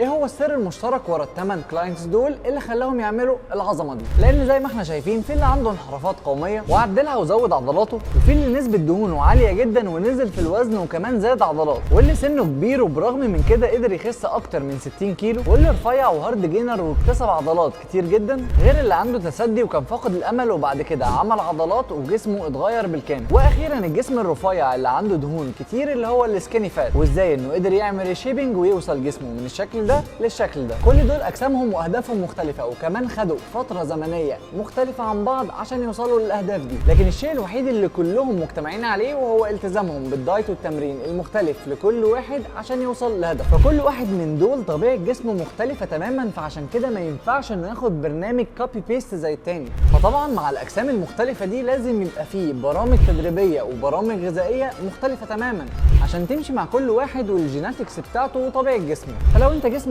ايه هو السر المشترك ورا الثمان clients دول اللي خلاهم يعملوا العظمة دي؟ لان زي ما احنا شايفين، في اللي عنده انحرافات قومية وعدلها وزود عضلاته، وفي اللي نسبه دهونه عالية جدا ونزل في الوزن وكمان زاد عضلات، واللي سنة كبير وبرغم من كده قدر يخس اكتر من 60 كيلو، واللي رفيع و hard gainer واكتسب عضلات كتير جدا، غير اللي عنده تثدي وكان فاقد الامل وبعد كده عمل عضلات وجسمه اتغير بالكامل، واخيرا الجسم الرفيع اللي عنده دهون كتير اللي هو ال skinny fat، وازاي انه قدر يعمل reshaping ويوصل جسمه من الشكل ده للشكل ده. كل دول اجسامهم واهدافهم مختلفة وكمان خدوا فترة زمنية مختلفة عن بعض عشان يوصلوا للاهداف دي، لكن الشيء الوحيد اللي كلهم مجتمعين عليه وهو التزامهم بال diet والتمرين المختلف لكل واحد عشان يوصل لهدف. فكل واحد من دول طبيعة جسمه مختلفة تماما، فعشان كده ما ينفعش انه ياخد برنامج copy paste زي التاني. فطبعا مع الاجسام المختلفة دي لازم يبقى فيه برامج تدريبية وبرامج غذائية مختلفة تماما عشان تمشي مع كل واحد وال genetics بتاعته وطبيعه جسمه. فلو انت جسمك